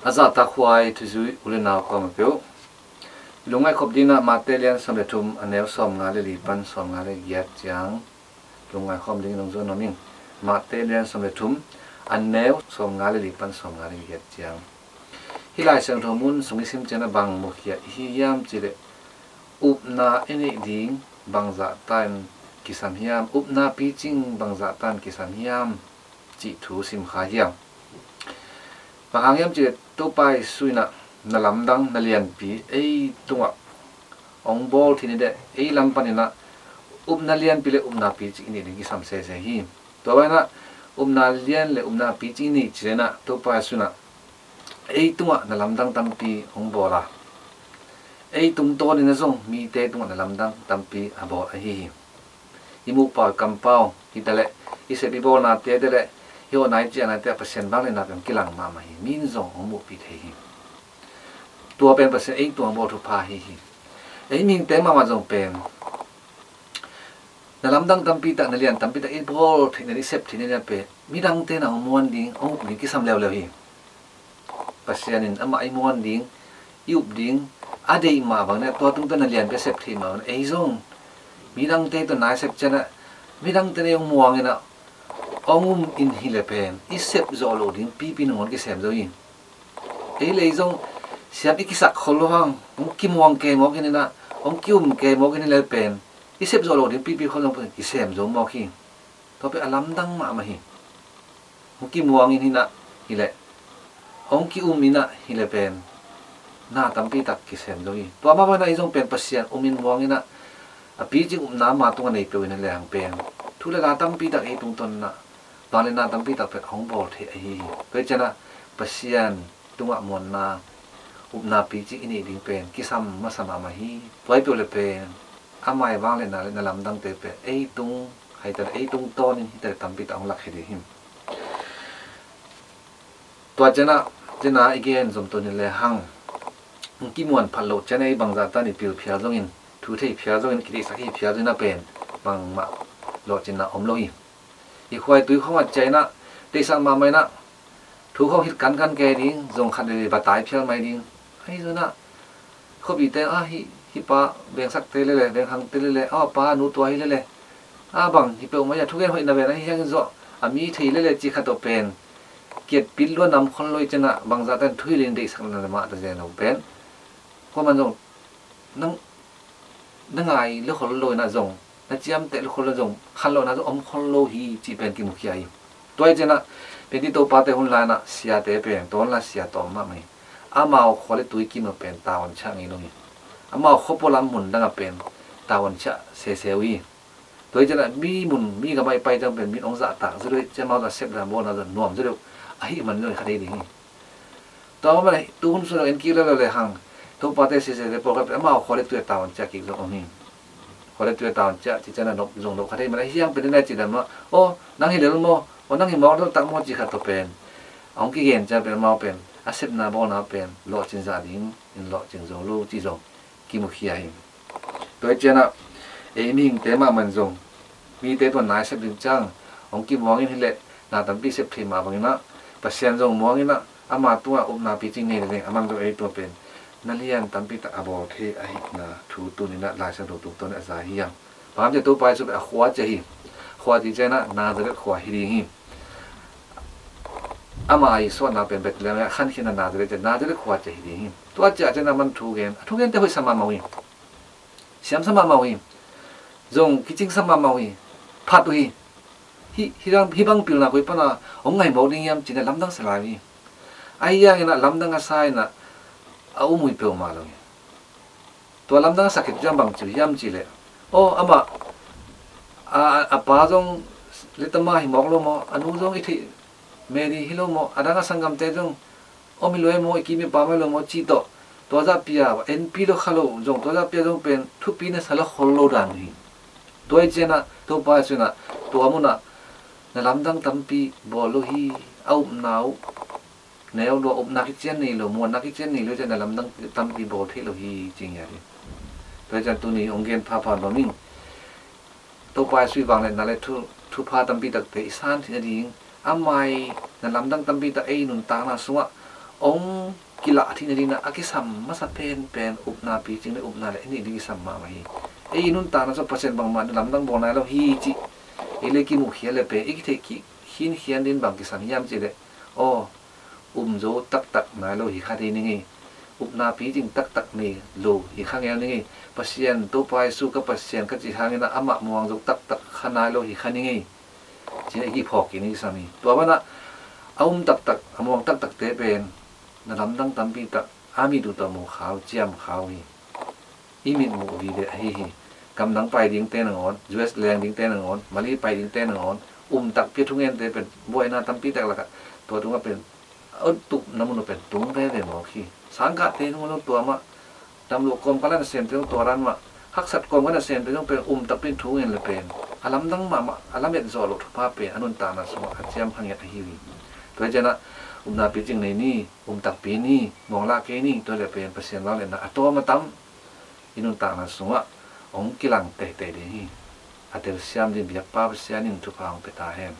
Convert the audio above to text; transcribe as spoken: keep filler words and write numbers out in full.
A zahtakhuai thuzui u le nau kawm a peuh, lungngaih khop dinah Mate lian sawm le thum, a neu sawm nga le li pan sawm nga le giat ciang lungngaih khawm dingin hong zuan nuam ing. Mate lian sawm le thum, a neu sawm nga le li pan sawm nga le giat ciang. Hih Lai Siangtho mun sung i sim ciangin a bang mukhia i hi hiam cihleh, upna i neih ding bangzah tan kisam hiam, upna picing bangzah tan kisam hiam cih thu sim kha hiam. Bang hang hiam cihleh Topa Jesu in ah na lamdang na lianpi ei tungah hong bawl thei ni deh, ei lam panin ah upna lianpi le upna picing i neih ding kisam sese hi. Tua banah upna lian le upna picing i neih cihleh ah Topa Jesu in ah ei tungah na lamdang tampi hong bawl a, ei tungtawnin ah zong mite tungah na lamdang tampi a bawl ahi hi. I muh pau, i kam pau hi taleh, i sep i bawlnate taleh, i hawhna i ciahnate ah Pasian vangliatna pen kilang mahmah hi. Mi in zong hong muhpih thei hi. Tua pen Pasian ei tungah bawl thupha hi hi. Ei mihingte mahmah zong pen na lamdang tampi tak, na lian tampi tak i bawl theih nading, i sep theih nading ah pen midangte na hong muan ding, hong up ding kisam leuleu hi. Pasian in amah i muan ding, i up ding a deih mah bangin ah tua tungtawn na lianpi a sep theih mah bangin ah ei zong midangte tawh na i sep ciangin ah midangte na hong muangin ah hong um in hileh pen i sep zawh loh ding pipi nangawn kisem zo hi. Ei le ei zong siam i kisak khol lo hang, hong kimuang kei mawk in ah, hong ki-um kei mawk in hileh pen i sep zawh loh ding pipi khol zong pen kisem zo mawk hi. Tua pen a lamdang mahmah hi. Hong kimuang in hi-in ah hileh, hong ki-um in ah hileh pen na tampi tak kisem zo hi. Tua mah bangin ah ei zong pen Pasian um in muang in ah, a picing upna ama tungah nei peuh in ah lehang pen thu le la tampi tak ei tungtawn in ah vangliatna tampi tak pen hong bawl thei ahi hi. Tua hi ciangin ah Pasian tungah muanna, upna picing i neih ding pen kisam masa mahmah hi. Tua hi peuh leh pen ama i vangliatna le na lamdangte pen ei tung, hi taleh ei tungtawnin hi taleh tampi tak hong lakkhia ding hi. Tua ciangin ah, ciangin ah i gen zom to ni lehang, hong kimuan phat loh ciangin ah ei bangzah tan i pil phial zongin, thu thei phial zongin, kideihsak hi phial zongin ah pen bangmah lawhcinna om lo hi. I khuaitui khawng a ciah in ah, deihsak mahmah in ah, thu khawng hilh kankan kei ding, zong khat veve va tai phial mai ding. Ahi zongin ah khuapite ah, hih, hih pa vengsakte lele, vengkhangte lele, a pa nu tua hi lele, a bang hi peuhmah hi a, thugen hoihna ven ahi hiangin zawh, a mi thei lele cih khat tawh pen kiatpit lua nam khol lo hi ciangin ah bangzah tan thuhilhin deihsak na mah ta zen lo pen, khuaman zong nang na ngai lua khol lo in ah zong, na ciamteh lua khol lo zong, khanlawhna zong om khol lo hi cih pen kimukhia hi. Tua hi ciangin ah, pen i topate hun lai-in ah siate pen, tua hun lai sia tawm mahmah hi. Amau khua le tui kim ah pen tavuan ciah ngei lo hi. Amau khua pualam mun dang ah pen tavuan ciah sese uh hi. Tua hi ciangin ah mi mun, mi gam ah i pai ciang pen min hong zahtak zaw deuh, ciang amau zong a sep dan bawlna zong nuam zaw deuh, ahih man zong i kha thei ding hi. Tua mah bangin tu hun sung zong en kik lel lehang, topate sese te pawlkhat pen amau khua le tui ah tavuan ciah kik zong om hi. Khua le tui ah tavuan ciah cih ciangin ah nop zong nop kha thei man, ahi hiang pen i na cih dan mah, aw nang hi lel maw, aw nang hi mawk lel tak maw cih khat tawh pen a hong kigen ciang pen amau pen a sepna bawlna pen lawhcin zah dingin lawhcin zo lo cih zong kimukhia hi. Tua hi ciangin ah ei mihingte mahmah in zong mite tungah na i sep ding ciang hong kimuang in hileh, na tampi sep thei mah bangin ah Pasian zong muang in ah ama tungah upna picing nei leng, aman zong ei tungah pen na lian tampi tak a bawl thei ahihna thu tuni-in ah Lai Siangtho tungtawn in a za hi hang. Bang hang hiam cih leh Topa Jesu pen a khua ciah hi. Khua cih ciangin ah Nazareth khua hi ding hi. Ama i suahna pen Bethlehem, a khankhiatna Nazareth ciah, Nazareth khua ciah hi ding hi. Tua ciah ciangin ah aman thu gen, a thu gente hoihsa mahmah uh hi. Siamsa mahmah uh hi. Zong kicingsa mahmah uh hi. Phat uh hi. Hih, hih bang, hih bang pilna koi pan a hong ngaih mawk ding hiam ci-in ah lamdangsa lai uh hi. Ahi hangin ah lamdang a sa in ah a um uh hi peuhmah lo hi. Tua lamdang a sak khit ciang bang ci uh hiam cih leh, aw amah a, a, a pa zong lettama hi mawk lo maw, a nu zong i theih Mary hi lo maw, a dang a sanggamte zong om hi lo e maw, i kim i pam hi lo maw cih tawh, tua zahpi a enpi lo kha lo zong, tua zahpi a zong pen thupi na sa lo khol lo dan uh hi. Tua hi ciangin ah Topa Jesu in ah tua munah na lamdang tampi bawl lo hi. A upna uh neu lua, upna kician nei lo, muanna kician nei lo ciang na lamdang tampi bawl theih lo hi ci ngiat hi. Tua hi ciang tuni hong gen phapha nuam ing. Topa Jesu i vangliatna le thu, thupha tampi takte i san theih nading, ama i na lamdang tampi tak ei nuntakna sungah hong kilah theihna dingin a kisam masa penpen upna picing le upna le i neih ding kisam mahmah hi. Ei i nuntakna sungah Pasian bangmah na lamdang bawl nai lo hi cih ei le kimuh khial le pen i kitheih khinkhian ding bang kisam hiam cih leh, aw, um zo taktak nai lo hi kha ding hi. Upna picing taktak nei lo hi kha ngel ding hi. Pasian, Topa Jesu ka Pasian ka cih hangin ah amah muang zo taktak kha nai lo hi kha ding hi. Ci-in i kiphawk kik ni kisam hi. Tua banah a um taktak, a muang taktakte pen na lamdang tampi tak a mit uh tawh mu kha uh, ciam kha uh hi. I mit muh vive ahi hi. Gamdang pai dingte nangawn, U S leng dingte nangawn, Mali pai dingte nangawn, um takpi a thungente pen buaina tampi tak lakah tua tungah pen a tup na mun uh pen tung veve mawk hi. Sangkahte nung zong tua mah, damluh kawmkal a nasemte zong tua dan mah, haksat kawmkal a nasemte zong pen um takpi in thu ngen le pen a lamdang mahmah, a lamet zawh loh thupha pen a nuntakna sungah a ciam kha ngiat ahi hi. Tua hi ciangah upna picing nei ni, um takpi ni, muang lah kei ni, tua le pen Pasian vangliatna a tawm a tam i nuntakna sungah hong kilang teitei ding hi. A telsiam ding biakpa Pasian in thupha hong pia ta hen.